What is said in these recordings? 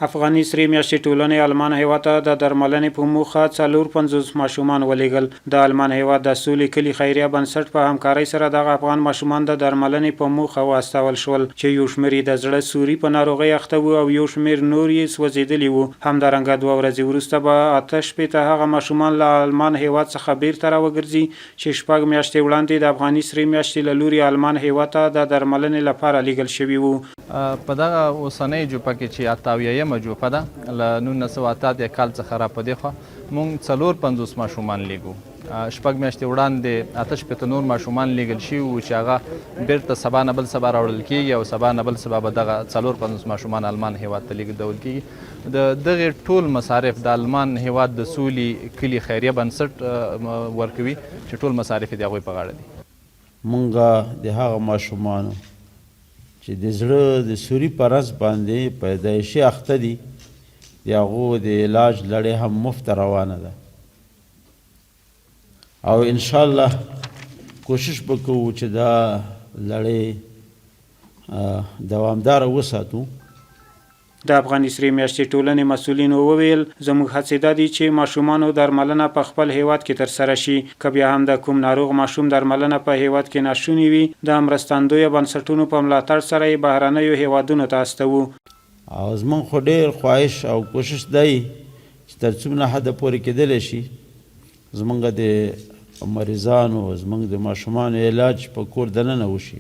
افغاني سرې میاشتې ټولنې آلمان هېواد ته د درملنې په موخه 54 ماشومان ولېږل. د آلمان هېواد د سولې کلي خیریه بنسټ په همکارۍ سره دغه افغان ماشومان د درملنې په موخه واستول شول، چې یو شمېر یې د زړه سوري په ناروغۍ اخته وو او یو شمېر نور یې سوځېدلي وو. همدارنګه دوه ورځې وروسته به 68 هغه ماشومان له آلمان هېواد څخه بېرته راوګرځي، چې شپږ میاشتې وړاندې د افغاني سرې میاشتې له لوري آلمان هېواد ته د درملنې لپاره لېږل شوي وو. په دغه اوسنۍ جوپه کې چې 78مه جوپه ده، له 1988 کال څخه را په دېخوا موږ 54 ماشومان لېږو. شپږ میاشتې وړاندې 68 نور ماشومان لېږل شوي وو چې هغه بېرته سبا نه بل سبا راوړل کېږي او سبا نه بل سبا به دغه 54 ماشومان آلمان هېواد ته لېږدول کېږي. د دغې ټول مصارف د آلمان هېواد د سولي کلي خیریه بنسټ ورکوي چې ټول مصارف یې د هغوی په غاړه دي. مونږ د هغه ماشومانو چې د زړه د سوري په رنځ باندې پیدایشي اخته دي، د هغو د علاج لړۍ هم مفته روانه ده او ان شاء الله کوشش به کوو چې دا لړۍ دوامداره وساتو. د افغاني سرې میاشتې ټولنې مسؤلینو وویل، زموږ هڅې دا دي چې ماشومانو درملنه په خپل هېواد کې ترسره شي، که بیا هم د کوم ناروغ ماشوم درملنه په هېواد کې ناشونې وي، د مرستندویه بنسټونو په ملاتړ سره یې بهرنیو هېوادونو ته استوو. او زموږ خو ډېر خواهش او کوشش دی چې تر څومره حده پورې کېدلی شي زموږ د مریضانو، زموږ د ماشومانو علاج په کور دننه وشي.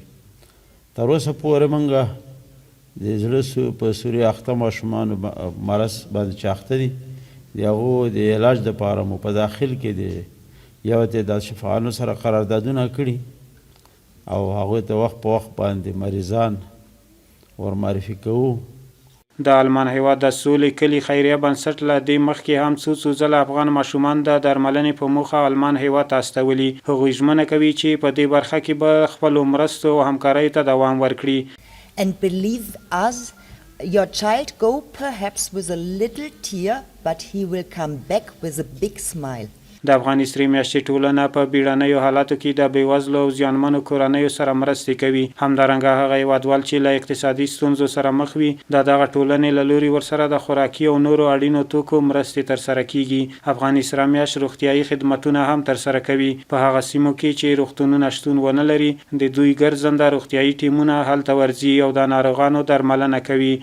تر اوسه پورې موږ د زړه په سوري اخته ماشومانو مرض باندې چې اخته دي، د هغو د علاج لپاره مو په داخل کې د یو تعداد شفاخانو سره قراردادونه کړي او هغوی ته وخت په وخت باندې مریضان ور معرفي کوو. د آلمان هېواد د سولې کلي خیریه بنسټ له دې مخکې هم څو څو ځله افغان ماشومان د درملنې په موخه آلمان هېواد ته استولي. هغوی ژمنه کوي چې په دې برخه کې به خپلو مرستو او همکاریو ته دوام ورکړي. And believe us, your child go perhaps with a little tear, but he will come back with a big smile. د افغاني سرې میاشتې ټولنه په بیړنیو حالاتو کې د بېوزلو او زیانمنو کورنیو سره مرستې کوي. همدارنګه هغه هېوادوال چې له اقتصادي ستونزو سره مخ وي، د دغه ټولنې له لوري ورسره د خوراکي او نورو اړینو توکو مرستې ترسره کېږي. افغاني سره میاشت روغتیايي خدمتونه هم ترسره کوي. په هغه سیمو کې چې روغتونونه شتون ونه لري، د دوی ګرځنده روغتیايي ټیمونه هلته ورځي او د ناروغانو درملنه کوي.